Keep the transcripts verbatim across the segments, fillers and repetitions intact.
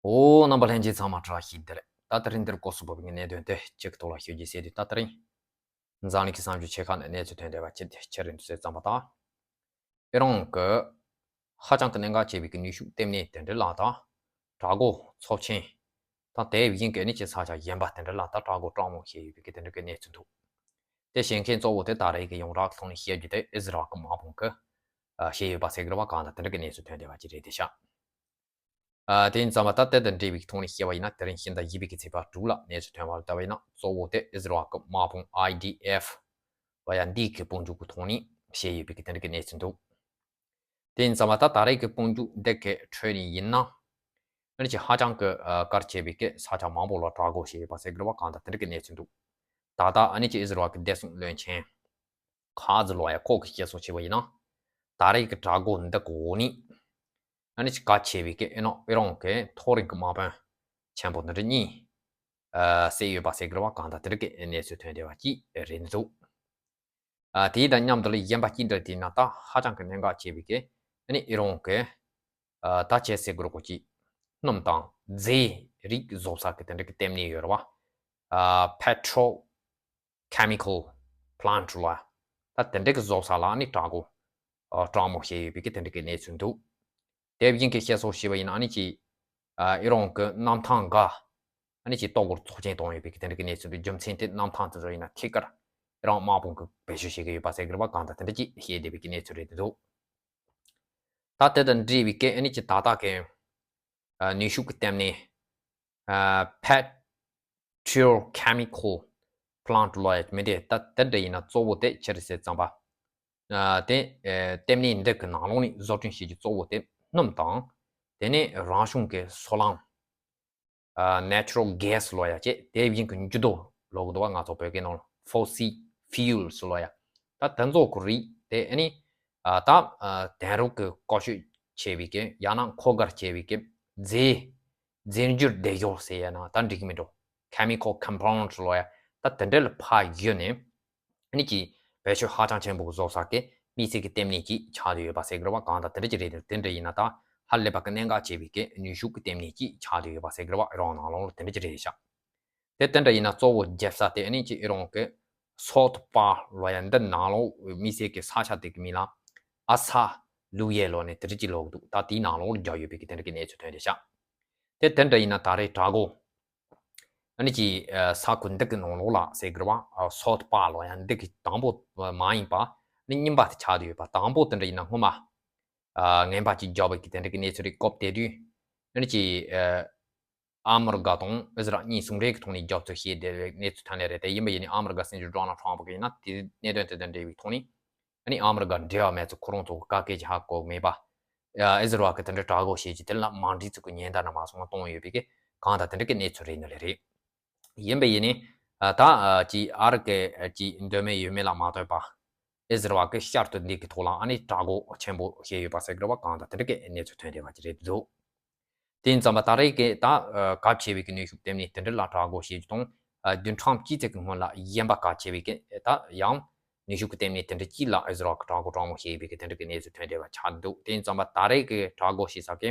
ཨོ། རྣམ་པ་ལྷན་རྒྱས་ཚང་མ་བཀྲ་ཤིས་བདེ་ལེགས། ད་དེ་རིང་འདིར་སྐོར་སུ་བབས་པའི་གནད་དོན་དེ་གཅིག་གི་ཐོག་ལ་ཞུ་རྒྱུ་བྱས་ཏེ། ད་དེ་རིང་འཛམ་གླིང་གི་གསར་འགྱུར་ཆེ་ཁག་ནས་གནས་ཚུལ་ཐོན་བསྡད་པ་ཅིག་དེ་ཕྱི་རུ་འདུག་ཟེར་ཙམ་པ་དང་། ཨི་རན་གྱི་ཧ་ཅང་གི་གནད་འགག་ཆེ་བའི་གི་ནུས་ཤུགས་ལྟེ་གནས་དེ་འདྲ་ལ་ད་དྲག་རྒོལ་ཚབས་ཆེན་དང་དེ་བཞིན་གྱི་ཨ་ནི་ཅིག་ས་ཆ་གཞན་པ་དེ་འདྲ་ལ་ད་དྲག་རྒོལ་དྲག་མོ་བྱས་ཡོད་པའི་གི་དེ་འདྲ་གི་གནས་ཚུལ་འདུག་དེ་བྱེད་མཁན་གཙོ་བོ་དེ་ད་རེས་ཀྱི་ཡོངས་གྲགས་ཐོག་ནས་བཤད་རྒྱུ་དེ་ཨི་ཟི་རལ་གྱི་དམག་དཔུང་གིས་བྱས་ཡོད་པ་ཟེར་གི་རེད་པ། གང་ལྟར་དེ་འདྲ་གི་གནས་ཚུལ་ཐོན་བསྡད་པ་ཅིག་རེད་དེ་ཤག་ཨ། དེ་ཡིན་ཙང་མ་ད་ལྟ་དང་འབྲེལ་བའི་ཐོག་ནས་བཤད་པ་ཡིན་ན། དེ་རིང་ཕྱི་ཟླ་བཞི་པའི་གི་ཚེས་པ་དྲུག་ལ་གནས་ཚུལ་ཐོན་པར་ལྟ་བ་ཡིན་ན། གཙོ་བོ་དེ་ཨི་ཟི་རལ་གྱི་དམག་དཔུང་ཨའི་ཌི་ཨེཕ་ལ་ཡ་འདི་གི་དཔུང་འཇུག་གི་ཐོག་ནས་བཤད་ཡོད་པའི་གི་དེ་འདྲ་གི་གནས་ཚུལ་འདུག་དེ་ཡིན་ཙང་མ་ད་ད་རེས་ཀྱི་དཔུང་འཇུག་འདི་གི་ཁྲོད་ནས་ཡིན་ན། ཨ་ནི་ཅིག་ཧ་ཅང་གི་ཨ་གལ་ཆེ་བའི་གི་ས་ཆ་མང་པོ་ལ་དྲག་རྒོལ་བྱས་ཡོད་པ་ཟེར་གི་རེད་པ། གང་ལྟར་དེ་འདྲ་གི་གནས་ཚུལ་འདུག་ད་ལྟ་ཨ་ནི་ཅིག་ཨི་ཟི་རལ་གྱི་བདེ་སྲུང་བློན་ཆེན་ཁ་ཛི་ལོ་ཡ་ཁོ་གིས་བཤད་སྲོལ་བྱས་པ་ཡིན་ན། ད་རེས་ཀྱི་དྲག་རྒོལ་འདི་གི་འོག་ནས་ཨ་ནི་ཅིག་གལ་ཆེ་བའི་གི་ཨི་ནོ་ཨི་རན་གྱི་མཐོ་རིམ་གྱི་དམག་དཔོན་ཆེན་པོ་འདི་འདྲ་གཉིས་ཨ་བསད་ཡོད་པ་ཟེར་གི་རེད་པ། གང་ལྟར་དེ་འདྲ་གི་གནས་ཚུལ་ཐོན་བསྡད་པ་ཅིག་རེད་འདུག་ཨ། དེ་དང་མཉམ་དུ་ལ་གཞན་པ་གཅིག་འདྲ་དེ་ན་ད་ཧ་ཅང་གི་གནད་འགག་ཆེ་བའི་གི་ཨ་ནི་ཨི་རན་གྱི་ཨ་ད་ཆེ་ཟེར་དགོས་རེད་གོ། ཅིག་སྣུམ་དང་རྫས་རིགས་བཟོ་ས་གི་དེ་འདྲ་གི་ལྟེ་གནས་ཡོད་རེད་པ། ཨ། པེ་ཊྲོ་ཁེ་མི་ཁལ་པི་ལན་ཊི་ལ་ད་དེ་འདྲ་གི་བཟོ་ས་ལ་ཨ་ནི་དྲག་རྒོལ་ཨ་དྲག་མོ་བྱས་ཡོད་པའི་གི་དེ་འདྲ་གི་གནས་ཚུལ་འདུག་དེ་བཞིན་གྱི་བཤད་སྲོལ་བྱས་པ་ཡིན་ན། ཨ་ནི་ཅིག་ཨ་ཨི་རན་གྱི་གནམ་ཐང་འགའ་ཨ་ནི་ཅིག་ལྟོ་གོས་ཚོགས་ཆེན་བཏང་ཡོད་པའི་གི་དེ་འདྲ་གི་གནས་ཚུལ་འདུག་རྒྱུ་མཚན་དེ་གནམ་ཐང་དེ་ཚོ་ཡིན་ན་ཐད་ཀར་ཨི་རན་དམག་དཔུང་གིས་བེད་སྤྱོད་བྱེད་ཀྱི་ཡོད་པ་ཟེར་གི་རེད་པ། གང་ལྟར་དེ་འདྲ་ཅིག་བཤད་བསྡད་པའི་གི་གནས་ཚུལ་རེད་འདུག་ད་དེ་དང་འབྲེལ་བའི་གི་ཨ་ནི་ཅིག་ད་ལྟ་གི་ཨ་ནུས་ཤུགས་ཀྱི་ལྟེ་གནས་ཨ་པེ་ཊྲོ་ཁེ་མི་ཁལ་པི་ལན་ཊི་ལ་ཡ་མི་དེ་ད་དེ་འདྲ་ཡིན་ན་གཙོ་བོ་དེ་ཅི་རེད་ཟེར་ཙམ་པ། ཨ་དེ་ཨ་ལྟེ་གནས་འདི་གི་ནང་ལོགས་ནས་བཟོ་སྐྲུན་བྱེད་རྒྱུ་གཙོ་བོ་དེ་སྣུམ་དང་། དེ་ནས་རང་བྱུང་གི་སོལ་རླངས་ཨ་ནེ་ཅུ་རལ་གེ་སི་ལོ་ཡ་བྱས། དེ་བཞིན་གྱི་འགྱུར་རྡོ་ལབ་གི་འདུག་པ། ང་ཚོ་བོད་སྐད་ནང་ལ་ཕོ་སིལ་ཕིའུ་ལི་སི་ལོ་ཡ། ད་དེ་ཚོ་གི་རིགས་དེ་ཨ་ནི་ཨ་ད་ཨ་དེང་རབས་ཀྱི་བཀོལ་སྤྱོད་བྱས་པའི་གི་ཡང་ན་མཁོ་གལ་ཆེ་བའི་གི་རྫས་རྫས་འགྱུར་སྡེབ་སྦྱོར་ཟེར་ཡ་ན་ད་འགྲིག་གི་མི་འགྲོ། ཁེ་མི་ཁལ་ཀམ་པའུན་ཌི་ལོ་ཡ། ད་དེ་འདྲ་ལ་ཕར་བརྒྱུད་ནས་ཨ་ནི་ཅིག་བེད་སྤྱོད་ཧ་ཅང་ཆེན་པོ་བཟོ་ས་གི་དམིགས་བསལ་གྱི་ལྟེ་གནས་ཅིག་ཆགས་བསྡད་ཡོད་པ་ཟེར་གི་རེད་པ། གང་ལྟར་དེ་འདྲ་ཅིག་རེད། དེ་འདྲ་ཡིན་ན་ད་ཧ་ལས་པ་གི་གནད་འགག་ཆེ་བའི་གི་ནུས་ཤུགས་ཀྱི་ལྟེ་གནས་ཅིག་ཆགས་བསྡད་ཡོད་པ་ཟེར་གི་རེད་པ། ཨི་རན་ནང་ལོགས་ལ་དེ་འདྲ་ཅིག་རེད་ཤག་དེ་དེ་འདྲ་ཡིན་ན་གཙོ་བོ་རྒྱབ་ས་དེ་ཨ་ནི་ཅིག་ཨི་རན་གྱི་སོལ་ཊི་པ་ལོ་ཡ་འདི་ནང་ལོགས་དམིགས་བསལ་གྱི་ས་ཆ་དེ་གི་མིང་ལ་ཨ་ས་ལུ་ཡེ་ལོ་ནས་དེ་འདྲ་ཅིག་ལབ་གི་འདུག་ད་དེའི་ནང་ལོགས་ལ་རྒྱག་ཡོད་པའི་གི་དེ་འདྲ་གི་གནས་ཚུལ་ཐོན་བསྡད་ཤག་དེ་དེ་འདྲ་ཡིན་ན་ད་རེས་དྲག་རྒོལ་ཨ་ནི་ཅིག་ཨ་ས་ཁུལ་འདི་གི་ནང་ལོགས་ལ་ཟེར་གི་རེད་པ། ཨ་སོལ་ཊི་པ་ལོ་ཡ་འདི་གི་དང་པོ་མ་ཡིན་པ་ཨ་ནི་གཉིས་པ་དེ་ཆགས་བསྡད་ཡོད་པ། དང་པོ་དེ་འདྲ་ཡིན་ན་སྔོན་མ་ཨ་ངན་པ་ཅིག་རྒྱག་པའི་གི་དེ་འདྲ་གི་གནས་ཚུལ་རེད། སྐབས་དེ་དུས་ཨ་ནི་ཅིག་ཨ་ཨ་མི་རི་ཀ་དང་ཨི་ཟི་རལ་གཉིས་ཟུང་འབྲེལ་གྱི་ཐོག་ནས་རྒྱབ་སྐྱོར་བྱས་བསྡད་པའི་གནས་ཚུལ་ཐོན་ནས་རེད། དེ་ཡིན་པ་ཡིན་ནའི་ཨ་མི་རི་ཀ་སྲིད་འཛིན་ཌོ་ནལ་ཊམ་པ་གིས་ཡིན་ན་དེ་གནད་དོན་དེ་དང་འབྲེལ་བའི་ཐོག་ནས་ཨ་ནི་ཨ་མི་རི་ཀ་འབྲེལ་བ་མེད་ཚུལ་ཁོ་རང་ཚོ་གི་བཀའ་སྐད་ཅིག་ཧ་གོ་མེད་པ། ཨ་ཨི་ཟི་རལ་གྱིས་དེ་འདྲ་དྲག་རྒོལ་བྱས་རྗེས་དེ་ལ་མ་འགྲིག་ཚུལ་གྱི་ཉེན་བརྡ་ནང་མ་སོང་བ་བཏང་ཡོད་པའི་གི་གང་ལྟར་དེ་འདྲ་གི་གནས་ཚུལ་རེད་ནི་ལས་རེད། ཡིན་པ་ཡིན་ནའི་ཨ་ད་ཨ་ཅིག་ཨ་རི་གི་ཨ་ཅིག་འདོད་མོས་ཡོད་མེད་ལ་མ་ལྟོས་པ། ཨི་ཟི་རལ་གྱིས་བསྐྱར་དུ་འདི་གི་ཐོག་ལ་ཨ་ནི་དྲག་རྒོལ་ཆེན་པོ་བྱས་ཡོད་པ་ཟེར་གི་རེད་པ། གང་ལྟར་དེ་འདྲ་གི་གནས་ཚུལ་ཐོན་བསྡད་པ་ཅིག་རེད་འདུག་དེ་ཡིན་ཙམ་པ་ད་རེས་ཀྱི་ད་ཨ་གལ་ཆེ་བའི་གི་ནུས་ཤུགས་ལྟེ་གནས་དེ་འདྲ་ལ་དྲག་རྒོལ་བྱས་རྒྱུ་དང་། ཨ་བདུན་ཕྲག་གཅིག་ཙམ་གྱི་སྔོན་ལ་གཞན་པ་གལ་ཆེ་བའི་གི་ད་ཡང་ནུས་ཤུགས་ཀྱི་ལྟེ་གནས་དེ་འདྲ་གཅིག་ལ་ཨི་ཟི་རལ་གྱིས་དྲག་རྒོལ་དྲག་མོ་བྱས་པའི་གི་དེ་འདྲ་གི་གནས་ཚུལ་ཐོན་བསྡད་པ་ཆགས་འདུག་དེ་ཡིན་ཙམ་པ་ད་རེས་ཀྱི་དྲག་རྒོལ་བྱེད་ས་གི་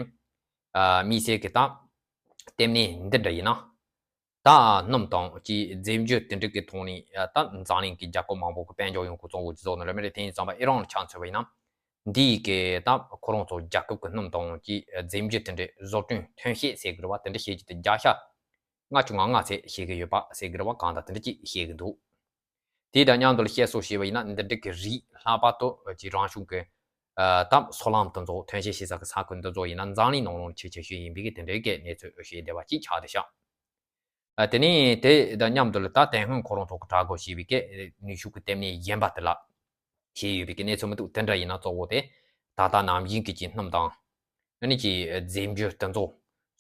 ཨ་དམིགས་བསལ་གྱི་ད་ལྟེ་གནས་འདི་འདྲ་ཡིན་ན། ད་སྣུམ་དང་ཅིག་རྫས་འགྱུར་དེ་འདྲ་གི་ཐོག་ནས་ད་འཛམ་གླིང་གི་རྒྱལ་ཁབ་མང་པོ་གི་དཔལ་འབྱོར་ཡོང་ཁུངས་གཙོ་བོ་ཅིག་བཟོ་ནི་རེད་མི་རེད། དེ་ཡིན་ཙམ་པ་ཨི་རན་ལ་ཆ་མཚོན་པ་ཡིན་ན། འདི་ཡི་གི་ད་ཁོ་རང་ཚོ་རྒྱལ་ཁབ་ཀྱི་སྣུམ་དང་ཅིག་རྫས་འགྱུར་དེ་འདྲའི་བཟོ་སྐྲུན་ཐོན་སྐྱེད་ཟེར་གི་རེད་པ། དེ་འདྲ་བྱེད་ཀྱི་དེ་བརྒྱ་ཆ་ལྔ་བཅུ་ང་ལྔ་ཚད་བྱེད་ཀྱི་ཡོད་པ་ཟེར་གི་རེད་པ། གང་ལྟར་དེ་འདྲ་ཅིག་བཤད་གི་འདུག་དེ་དང་མཉམ་དུ་ལ་བཤད་སྲོལ་བྱས་པ་ཡིན་ན། འདི་འདྲ་གི་རིགས་ལྷག་པར་དུ་ཅིག་རང་བྱུང་གི་ཨ་ད་སོལ་རླངས་དེ་ཚོ་ཐོན་སྐྱེད་བྱེད་ས་གི་ས་ཁུལ་འདི་ཚོ་ཡིན་ན་འཛམ་གླིང་ནང་ལོགས་ཆེས་ཆེ་ཤོས་ཡིན་པའི་གི་དེ་འདྲའི་གི་གནས་ཚུལ་བཤད་བསྡད་པ་ཅིག་ཆགས་བསྡད་ཤག་ཨ་དེ་ནས་དེ་དང་མཉམ་དུ་ལ་ད་དེ་སྔོན་ཁོ་རང་ཚོ་གི་དྲག་རྒོལ་བྱས་པའི་གི་ནུས་ཤུགས་ཀྱི་ལྟེ་གནས་གཞན་པ་དེ་ལ་བྱས་ཡོད་པའི་གི་གནས་ཚུལ་མི་འདུག་དེ་འདྲ་ཡིན་ན་གཙོ་བོ་དེ་ད་ལྟ་ནམ་རྒྱུན་གྱི་ཅིག་སྣུམ་དང་ཨ་ནི་ཅིག་རྫས་འགྱུར་དེ་ཚོ་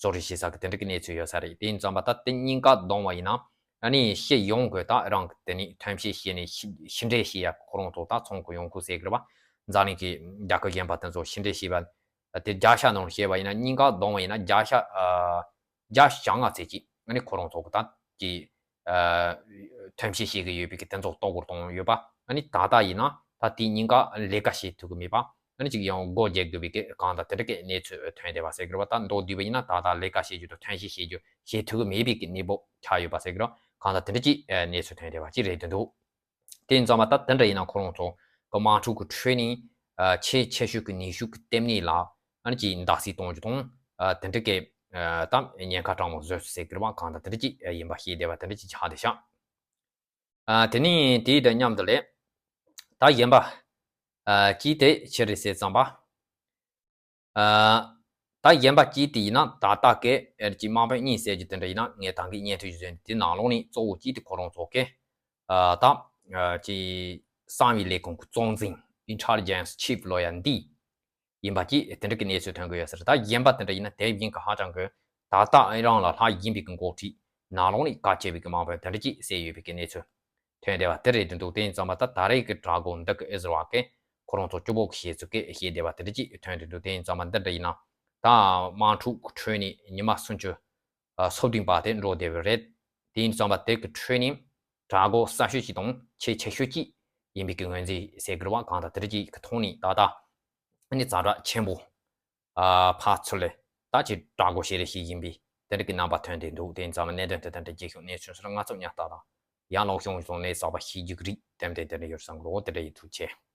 བཟོ་སྐྲུན་བྱེད་ས་གི་དེ་འདྲ་གི་གནས་ཚུལ་ཡོད་ས་རེད། དེ་ཡིན་ཙམ་པ་ད་དེ་གཉིས་ཀ་བསྡོམས་པ་ཡིན་ན་ཨ་ནི་སྤྱི་ཡོངས་གི་ད་རང་གི་དེ་ནས་ཐོན་སྐྱེད་བྱས་ནས་ཕྱི་ཕྱི་འདྲེན་བྱེད་ཡ་ཁོ་རང་ཚོ་ད་ཚོང་གི་ཡོང་ཁུངས་ཟེར་གི་རེད་པ། འཛམ་གླིང་གི་རྒྱལ་ཁབ་གཞན་པ་དེ་ཚོ་ཕྱི་འདྲེན་བྱས་པ། དེ་བརྒྱ་ཆ་ནང་བཤད་པ་ཡིན་ན་གཉིས་ཀ་བསྡོམས་པ་ཡིན་ན་བརྒྱ་ཆ་ཨ་བརྒྱ་ཆ་ལྔ་ཚད་ཅིག་ཨ་ནི་ཁོ་རང་ཚོ་གི་ད་ཀྱི་ཨ་ཐོན་སྐྱེད་བྱེད་ཀྱི་ཡོད་པའི་གི་དེ་ཚོ་ལྟོ་གོས་གཏོང་ཡོད་པ། ཨ་ནི་ད་ལྟ་ཡིན་ན་ད་དེ་གཉིས་ཀ་ལས་ཀ་བྱེད་ཐུབ་ཀྱི་མེད་པ། ཨ་ནི་ཅིག་ཡང་སྒོ་རྒྱག་དགོས་པའི་གི་གང་ལྟར་དེ་འདྲ་གི་གནས་ཚུལ་ཐོན་བསྡད་པ་ཟེར་གི་རེད་བ། ད་མདོར་བསྡུས་པ་ཡིན་ན་ད་ལྟ་ལས་ཀ་བྱེད་རྒྱུ་དང་ཐོན་སྐྱེད་བྱེད་རྒྱུ་བྱེད་ཐུབ་ཀྱི་མེད་པའི་གི་གནས་བབ་ཆགས་ཡོད་པ་ཟེར་གི་རེད་བ། གང་ལྟར་དེ་འདྲ་ཅིག་གནས་ཚུལ་ཐོན་བསྡད་པ་ཅིག་རེད་འདུག་དེ་ཡིན་ཙང་མ་ད་དེ་འདྲ་ཡིན་ན་ཁོ་རང་ཚོ་གི་དམག་འཁྲུག་གི་ཁྲོད་ནས་ཆེས་ཆེ་ཤོས་ཀྱི་ནུས་ཤུགས་ཀྱི་ལྟེ་གནས་ལ་ཨ་ནི་ཅིག་བདག་གསེས་གཏོང་རྒྱུ་དང་དེ་འདྲ་གི་ད་ཉེན་ཁ་གྲང་མོ་བཟོས་ཟེར་གི་རེད་བ། གང་ལྟར་དེ་འདྲ་ཅིག་ཡིན་པ་ཤེས་བསྡད་པ་དེ་འདྲ་ཅིག་ཆགས་བསྡད་ཤག་ཨ། དེ་ནས་དེའི་དང་མཉམ་དུ་ལས། ད་གཞན་པ། ཨ། གཅིག་དེ་ཅི་རེད་ཟེར་ཙམ་པ། ཨ། ད་གཞན་པ་གཅིག་དེ་ཡིན་ན་ད་ལྟ་གི་ཨེར་གྱི་དམག་དཔོན་གཉིས་ཟེར་གྱི་དེ་འདྲ་ཡིན་ན་ངས་ད་གིན་བརྙན་ཐུང་ཞིག་བཟོས་འདུག་དེ་ནང་ལོགས་ནས་གཙོ་བོ་གཅིག་དེ་ཁོ་རང་ཚོ་གི། ཨ། ད། ཨ། ཅི། གསང་བའི་ལས་ཁུངས་ཀྱི་གཙོ་འཛིན་Intelligence Chief Lawyer འདི། ཡིན་པ་ཅིག་དེ་འདྲ་གི་གནས་ཚུལ་ཐོན་གི་ཡོད་ཟེར། ད་གཞན་པ་དེ་འདྲ་ཡིན་ན་དེ་བཞིན་གི་ཧ་ཅང་གི་ད་ལྟ་ཨི་རན་ལ་ལྷག་ཡིན་པའི་གི་འགོ་ཁྲིད་ནང་ལོགས་ནས་བཀའ་ཆད་པའི་གི་དམག་དཔོན་དེ་འདྲ་ཅིག་བསད་ཡོད་པའི་གི་གནས་ཚུལ་ཐོན་བསྡད་པ་དེ་རེད་འདུག་དེ་ཡིན་ཙང་མ་ད་ད་རེས་ཀྱི་དྲག་རྒོལ་འདི་གི་ཨི་ཟི་རལ་གི་ཁོ་རང་ཚོ་སྤྱི་བོ་གི་ཞེ་ཚུལ་གི་བཤད་བསྡད་པ་དེ་འདྲ་ཅིག་ཐོན་བསྡད་འདུག་དེ་ཡིན་ཙང་མ་འདི་འདྲ་ཡིན་ན་ད་དམག་འཁྲུག་གི་ཁྲོད་ནས་ཉི་མ་སུམ་ཅུ་སོ་བདུན་པ་དེ་འགྲོ་བསྡད་པ་རེད། དེ་ཡིན་ཙང་མ་དེ་གི་ཁྲོད་ནས་དྲག་རྒོལ་གསར་ཤོས་ཅིག་དང་ཆེས་ཆེ་ཤོས་ཅིག་ཡིན་པའི་གི་ངོས་འཛིན་ཟེར་དགོས་རེད་བ། གང་ལྟར་དེ་འདྲ་ཅིག་གི་ཐོག་ནས་ད་ལྟ་ནི་ཛ་དྲག་ཆེན་པོ། ཨ། ཕར་ཚུར་ལ་ད་ཅིག་དྲག་རྒོལ་བྱེད་རེས་ཤིག་ཡིན་པའི་དེ་འདྲ་གི་རྣམ་པ་ཐོན་བསྡད་འདུག་དེ་ཡིན་ཙང་མ་གནད་དོན་དེ་དེ་འདྲ་རྒྱལ་ཁྱོན་གནས་ཚུལ་སོགས་ལ་ང་ཚོ་ཉག་ཏག་དང་ཡང་ལོག་ཤོང་སོང་ནས་གསར་པ་ཤེས་རྒྱུ་གི་རིགས་ཏན་ཏན་དེ་འདྲ་ཡོད་བསམ་གི་འདུག་དེ་འདྲ་ཡིན། ཐུགས་རྗེ་ཆེ།